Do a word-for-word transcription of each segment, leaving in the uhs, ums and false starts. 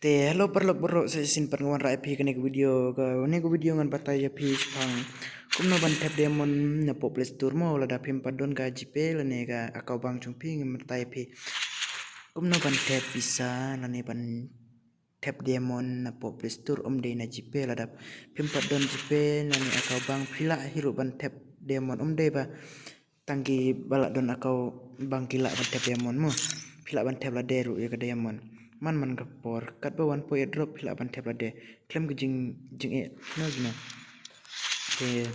Te hello paralok baroh, sa shisien pat nga wanrah ïa phi kane ka video. Kane ka video ngan batai ïa phi shaphang kumno ban thep diamond napoh Play Store mo, lada phim pat don ka GPay lane ka account bank jong phi, ngan batai ïa phi kumno ban thep pisa lane ban thep diamond napoh Play Store, ym dei na GPay. Lada phim pat don GPay lane account bank, phi lah hi ruh ban thep diamond, ym dei ba tang kiba lah don account bank ki lah ban thep diamond mo. Phi lah ban thep lade ruh ïa ka diamond man man ka por, katba wan poi airdrop phi lah ban thep lade khlem ka jing, jingeh, no, jingeh. Te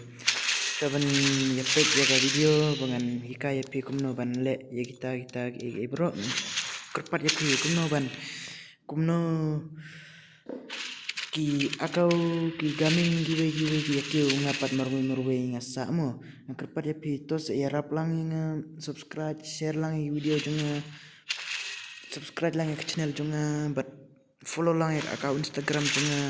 sa ban ïa peit ïa ka video ba ngan hikai ïa phi kumno ban leh ïa kita, kita, ïa, ïa baroh. Kyrpad ïa phi kumno ban, kumno ki account, ki gaming kiwei kiwei ki ïa kiew, nga pat marwei marwei nga sah mo. Nga kyrpad ïa phi to sa ïarap lang ïa nga, subscribe, share lang ïa ki video jong nga, subscribe lang ïa ka channel jong nga, bad follow lang ïa ka account Instagram jong nga,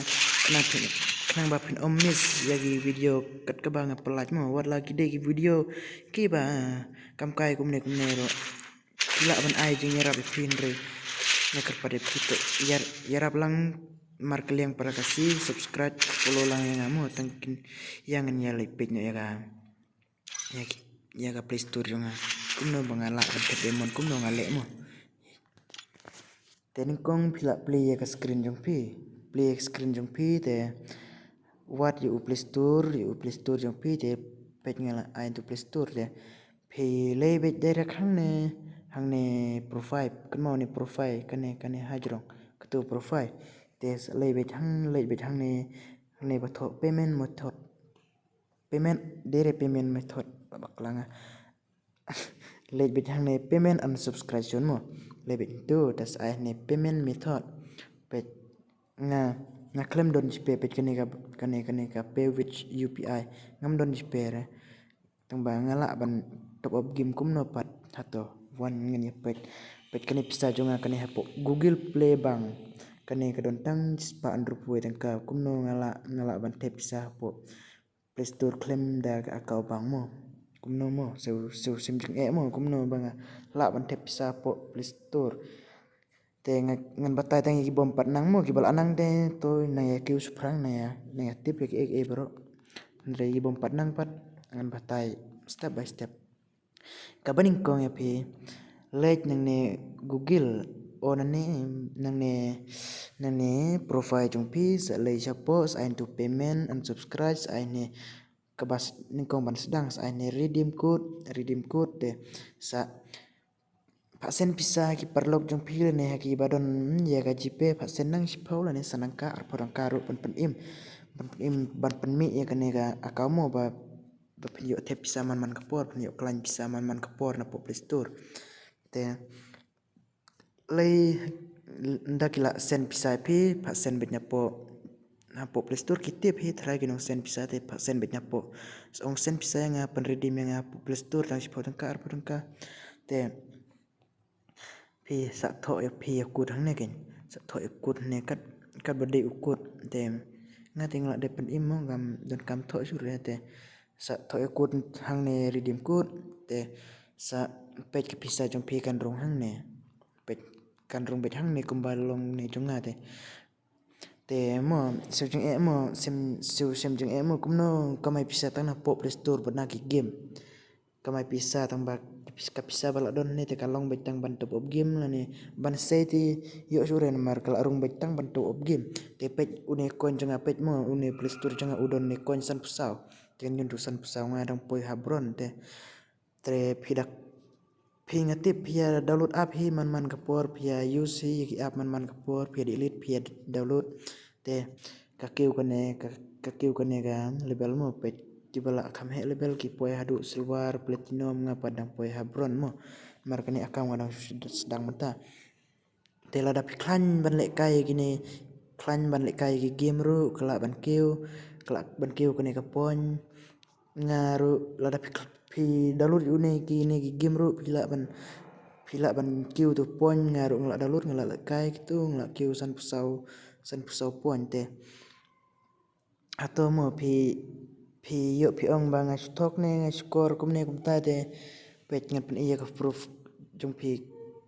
khnang phin, khnang ba phin ym miss ïa ki video kat kaba nga pyllait mo. Wat la ki dei ki video kiba kam kai kumne kumne ruh, ki lah ban ai jingïarap ïa phi, hynrei nga kyrpad ïa phi to ïar-, ïarap lang, markylliang para Khasi, subscribe, follow lang ïa nga mo, tang kin ïa ngan ïa leit peit noh ïa ka, ïa ki, ïa ka Play Store jong nga, kumno ba nga lah ban thep diamond, kumno nga leh mo. Te nyngkong phi lah play ïa ka screen jong phi, play ïa ka screen jong phi, te wad ïa u Play Store, ïa u Play Store jong phi, te peit nga la ai into Play Store, te phi leit beit direct hangne, hangne profile, kynmaw ne profile, kane, kane hajrong, katu profile. Te sa leit beit hang, leit beit hangne, hangne ba thoh payment method. Payment, dei re payment method, ba bakla nga. Leit beit hangne payment and subscription mo. Leit beit tu, te sa ai hangne payment method. Peit nga, nga khlem don GPay, peit kane ka, kane, kane ka pay with U P I. Ngam don GPay re. Tang ba nga lah ban top up game kumno pat, hato wan ngan ïa peit. Peit kane pisa jong nga kane hapoh Google Play Bank. Kane ka don tang shispah hynriewphew tyngka, kumno nga lah, nga lah ban thep pisa hapoh Play Store khlem da ka account bank mo. Kumno mo, shu, shu shem jingeh mo, kumno ba nga lah ban thep pisa hapoh Play Store. Te nga, ngan batai tang ïa ki bym pat nang mo, kiba la nang te to nang ïa kiew shaphrang, nang ïa, nang ïa tip ïa kiei kiei baroh. Hynrei ki bym pat nang pat ngan batai step by step. Kaba nyngkong ïa phi, leit nangne Google, o nangne, nangne, nangne profile jong phi, sa leit shapoh, sa ai into payment and subscribe, sa ai ne kaba s-, nyngkong ban sdang, sa ai ne redeem code, redeem code te sa Phah send pisa ha ki paralok jong phi lane ha kiba don, hmm, ïa ka GPay, phah send nang shiphew lane san tyngka, arphew tyngka ruh ban pynim. Ban pynim, ban pynmih ïa kane ka account mo ba, ba phin ïoh thep pisa man man ka por, phin ïoh khlaiñ pisa man man ka por napoh Play Store. Te lei ynda ki la send pisa ïa phi, phah send beit napoh, napoh Play Store, ki tip hi tharai ki nong send pisa te phah send beit napoh. Sa ong send pisa ïa nga, pynredeem ïa nga hapoh Play Store tang shiphew tyngka, arphew tyngka. Te phi sa thoh ïa phi ïa code hangne kein. Sa thoh ïa code hangne kat, kat ba dei u code. Te nga te nga la dep pynim mo, ngam donkam thoh shuh re te. Sa thoh ïa code hangne, redeem code. Te sa peit ka pisa jong phi kan rung hangne. Peit kan rung beit hangne kumba long ne jong nga te. Te mo, shu jingeh mo, shem, shu shem jingeh mo, kumno kamai pisa tang napoh Play Store bad na ki game. Kamai pisa tang ba, ka pis-, ka pisa ba la don ne te ka long beit tang ban top up game lane ban sei te ïoh shuh re namar ka la rung beit tang ban top up game. Te peit une coin jong nga, peit mo, une Play Store jong nga u don ne coin sanphew saw. Te ngan ïoh tu sanphew saw, nga dang poi ha bron te. Te phi dak, phi nga tip phi ïa download app hi man man ka por, phi ïa use hi ïa ki app man man ka por, phi ïa delete, phi ïa download. Te ka kiew kane, ka, ka kiew kane ka level mo, peit kiba la kham heh level ki poi haduh silver, platinum, nga pat dang poi ha bron mo. Namar kane account nga dang shu sdang mynta. Te lada phi khlaiñ ban lehkai kine, khlaiñ ban lehkai ki game ruh, ka lah ban kiew, ka lah ban kiew kane ka point. Nga ruh lada phi khl-, phi download une kine ki game ruh, phi lah ban, phi lah ban kiew tu point, nga ruh nga lah download, nga lah lehkai kitu, nga lah kiew sanphew saw, sanphew saw point te. Hato mo phi, phi ïoh phi ong ba nga shu thok ne nga score kumne kumta te, peit ngan pyni ïa ka proof jong phi.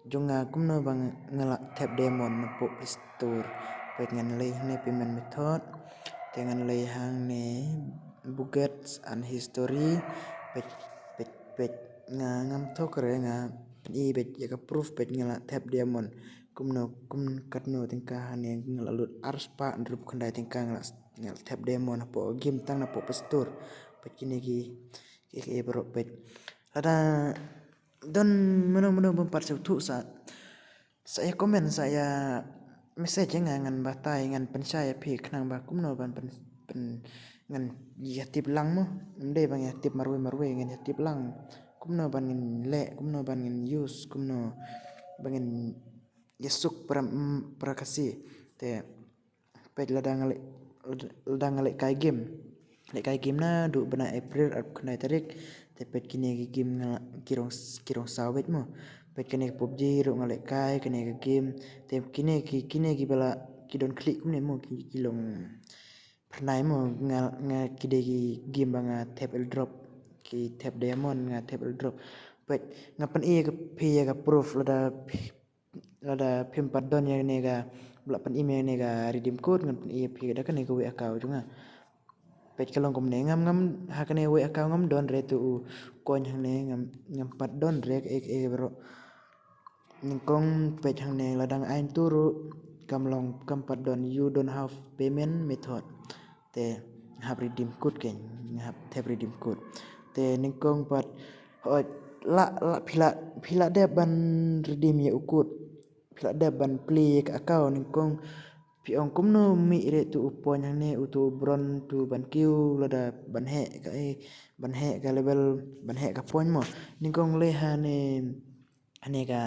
jong nga kumno ba nga la thep diamond napoh Play Store. Peit ngan leit hangne payment method. Te ngan leit hangne budgets and history. Peit, peit, peit. Nga ngam thok re nga pyni peit ïa ka proof peit nga la thep diamond. Kumno, kum katno tyngka hangne nga la lut arspah hynriewphew khyndai tyngka nga la, nga la thep diamond hapoh game tang napoh Play Store. Peit kine ki, ki, ki bro peit. Lada don mano mano bym pat sngewthuh sa, sa ïa comment, sa ïa message ïa nga, ngan batai, ngan pynshai ïa phi khnang ba kumno ban pyn, pyn, ngan ïa tip lang mo. Ym dei ban ïa tip marwei marwei, ngan ïa tip lang kumno ban ngin leh, kumno ban ngin use, kumno ban ngin ïa suk para, mm, para Khasi. Te peit lada nga leh, lada nga leh kai game. Leh kai game naduh bnai April arphew khyndai tarik. Te peit kine ki game nga la, ki rong, ki rong saw beit mo. Peit kane ka PUBG ruh nga leh kai, kane ka game. Te kine ki, kine ki ba la ki don khlieh kumne mo, ki, ki long phyrnai mo, nga, nga ki dei ki game ba nga thep airdrop, ki thep diamond nga thep airdrop. Peit nga pyni ïa phi ïa ka proof lada phi, lada phim pat don ïa kane ka, ba la pyni ïa kane ka redeem code, ngan pyni ïa phi da kane kawei account jong nga. Peit ka long kumne, ngam, ngam, ha kane kawei account ngam don re tu u coin hangne, ngam, ngam pat don re kaei kaei bro. Nyngkong peit hangne lada nga ai tu ruh kam long, kam pat don, you don't have payment method. Te nga hap redeem code kein, nga hap thep redeem code. Te nyngkong pat, hooid, la, la, phi la, phi la dep ban redeem ïa u code. Phi la dep ban play ïa ka account, nyngkong phi ong kumno mih re tu u point hangne, utu u bronze, tu ban kiew lada ban heh ka, eh, ban heh ka level, ban heh ka point mo. Nyngkong leit hangne, hangne ka,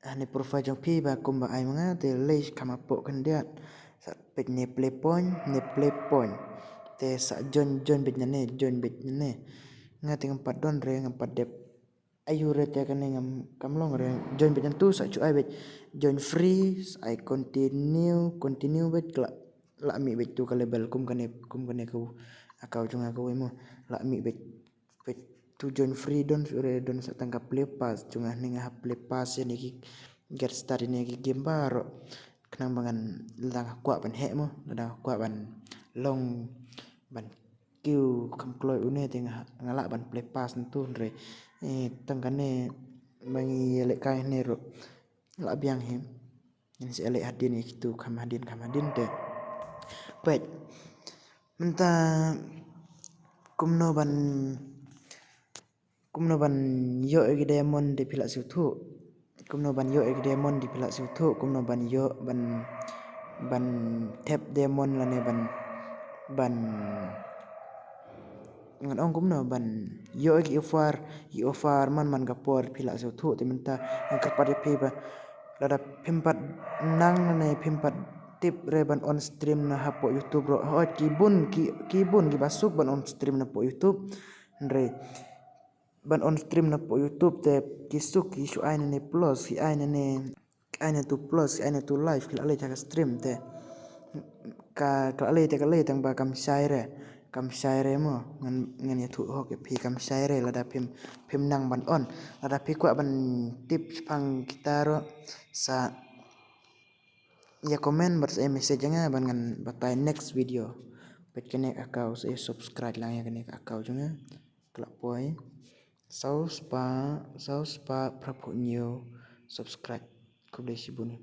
hangne profile jong phi ba kumba ai ma nga, te leit kham hapoh khyndiat. Sa peit ne play point, ne play point. Te sa join, join beit nangne, join beit nangne. Nga te ngam pat don re, ngam pat dep. Aiu re te kane ngam, kam long re. Join beit nantu, sa shu ai beit join free, sa ai continue, continue beit, ka la, la mih beit tu ka level kum kane, kum kane ka account jong nga kawei mo. La mih beit. Peit tu join free don, shu re don sa tang ka play pass, jong nga hangne nga hap play pass ïa kine ki get start ïa kine ki game baroh. Khnang ba ngan lada nga kwah ban heh mo, lada nga kwah ban long ban kiew kham kloi une te nga, nga lah ban play pass nantu hynrei. Eh, tang kane ba ngi ïa lehkai hangne ruh. Lah biang hi. Ngin sa leh hadien ïa kitu kham hadien kham hadien te. Peit. Mynta kumno ban, kumno ban ïoh ïa ki diamond te phi lah sngewthuh. Kumno ban ïoh ïa ki diamond te phi lah sngewthuh. Kumno ban ïoh ban, ban thep diamond lane ban, ban ngan ong kumno ban ïoh ïa ki offer, ki offer man man ka por phi lah sngewthuh te mynta ngan kyrpad ïa phi ba lada phim pat nang ne phim pat tip re ban on stream na hapoh YouTube ruh. Hooid ki bun ki, ki bun kiba suk ban on stream na hapoh YouTube. Hynrei ban on stream na hapoh YouTube te ki suk ki shu ai ne plus, ki ai ne, ai ne tu plus, ai ne tu live, ki la leit ha ka stream te. Ka, ka la leit te ka leit tang ba kam shai re, kam shai re mo, ngan, ngan ïathuh hok ïa phi kam shai re lada phim, phim nang ban on. Lada phi kwah ban tip shaphang kita ruh sa ïa comment bad sa ïa message ïa nga ban ngan batai next video. Peit kane ka account sa ïa subscribe lang ïa kane ka account jong nga. Ka la poi saw spah, saw spah phraphew hynñiew subscribe. Khublei shibun.